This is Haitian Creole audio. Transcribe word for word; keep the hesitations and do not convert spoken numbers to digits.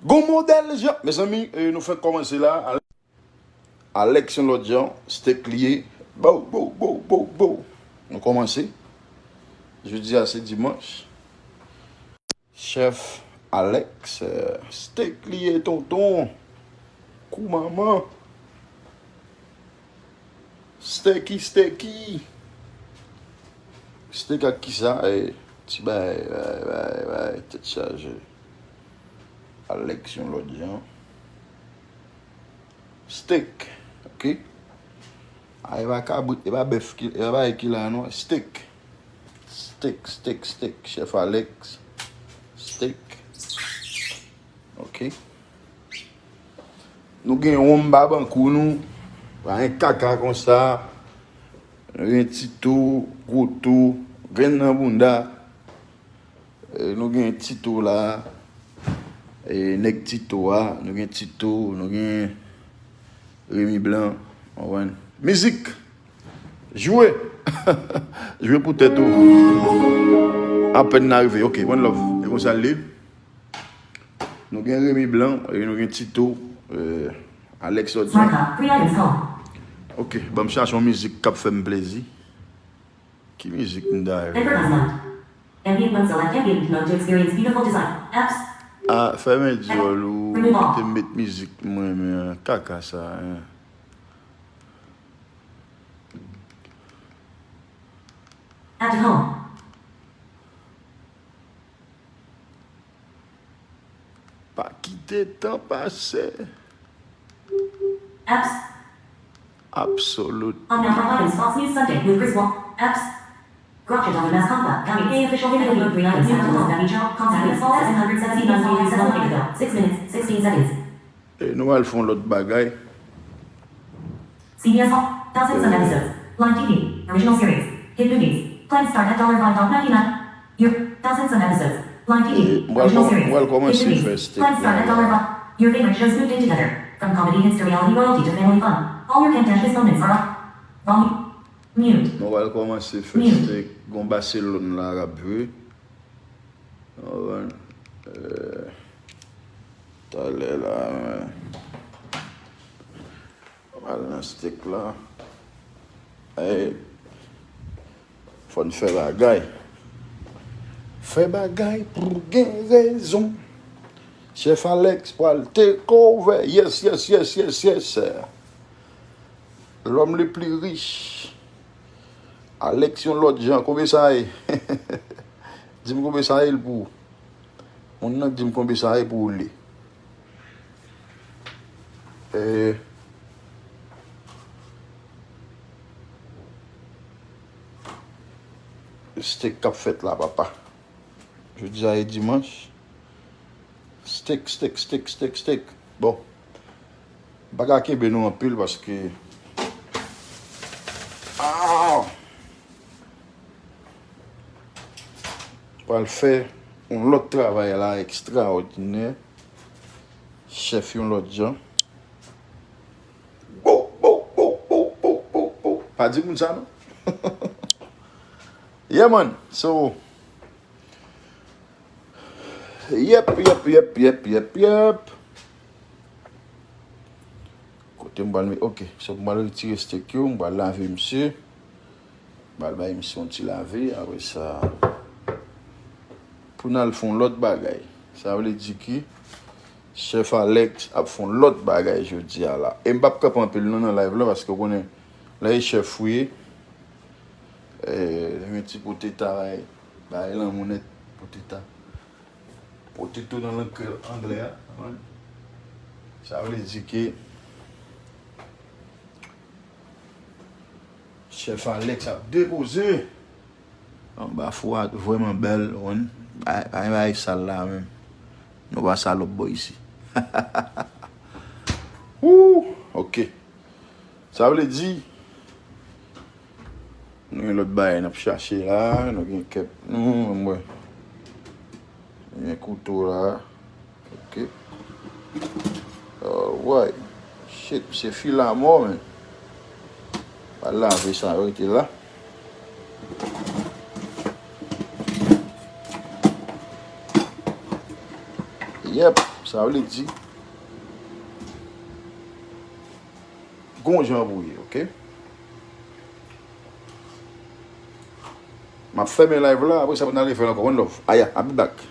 Gon modèl jan, mezanmi, eh, nou fèk kòmanse la. Alex yon lòt jan, steak li ye. Bow, bow, bow, bow, bow. Nou kòmanse. Jodi a se dimanch. Chèf Alex, eh, steak li ye, tonton. Kou manman. Steaky, steaky. Steak ak kisa? Eh, ti bay, bay, bay, bay, tèt chaje. Alex yon lòt jan. Steak, ok. Ah, e pa kabrit, e pa bèf ki, e pa bagay ki la non, steak. Steak, steak, steak, chèf Alex. Steak. Ok. Nou gen wonm ba bankou nou. Pa gen kaka konsa. Nou gen Tito, gwo tou, grenn nan bounda. Eh, nou gen Tito la. Eh, nèg Tito a. Nou gen Tito, nou gen Remy Blanc. Konprann? Mizik! Jwe! Jwe pou tèt ou. Apèn n arive. Ok, one love. E konsa l ye. Nou gen Remy Blanc, e nou gen Tito, eh, Alex Odja. Mark up three items called. Ok, ban m chache yon mizik k ap fè m plezi. Ki mizik m ta jwe? Advertisement. Ambient mode, select ambient mode to experience beautiful design. Apps. Ah, fèmen dyòl ou. Remove all. Kite m met mizik mwen renmen an. Kaka sa, hein. Add to home. Pa kite tan pase. Apps. Absolute. Unknown providers, Fox News Sunday with Chris Wall. Apps. Gotcha Dollar Mass Compact, County A official video, three items, Apple Home, Daddy Joe, contact list, seven hundred seventeen, six minutes, sixteen seconds. E nou al fè yon lòt bagay. C B S All, thousands of episodes, Line T V, original series, hit movies, plan start at dollar five dot ninety-nine. Your thousands of episodes, Line T V, original series, hit movies, plan start at dollar five. Your favorite shows moved in together, from comedy hits to reality royalty to family fun. All your Camdashes moments are on. Volume. Mute. Nou pral kòmanse fè steak. Gon Baselòn la k ap jwe. Alright. Eh, talè la, men. Al nan steak la. Eh, fò n fè bagay. Fè bagay pou gen rezon. Chèf Alex pral take over. Yes, yes, yes, yes, yes. L'homme le plus riche. Alex yon lòt jan. Konbyen sa ye? Di m konbyen sa ye l pou ou. Moun nan di m konbyen sa ye pou ou li. Eh, steak k ap fèt la, papa. Jodi a e dimanch. Steak, steak, steak, steak, steak. Bon. M pa ka kenbe nou anpil paske, ah! Pral fè yon lòt travay la ekstraòdinè. Chèf yon lòt jan. Bo, bo, bo, bo, bo, bo, bo. Pa di moun sa non. Yeah, man. So, yep, yep, yep, yep, yep, yep. Kote m pral met, ok. So, m pral retire steak yo, m pral lave misye. M pral bay misye yon ti lave, apre sa, pou n al fè yon lòt bagay. Sa vle di ke Chèf Alex ap fè yon lòt bagay jodi a la. E m p ap kanpe anpil non nan live la, paske w konnen lè e chèf ou ye, eh, yon ti poteta, bay, bay lanmou nèt, poteta. Pote tou nan lang anglè a. Sa vle di ke Chèf Alex ap depoze. Anba fou a vrèman bèl, ou konn. Pa, pa gen bagay sal la menm. Nou pa salòp bò isi. Woo, ok. Sa vle di, nou gen lòt bagay n ap chache la, nou gen kèp nou, m wè. Nou gen kouto la. Ok. Alright. Shit, misye fil amò, men. Pa lave sa, yo rete la. Yep, Sa vle di, gon jan pou ye, oke? M ap fèmen live la, apre sa, pou n ale fè l ankò. One love. Aya, I'll be back.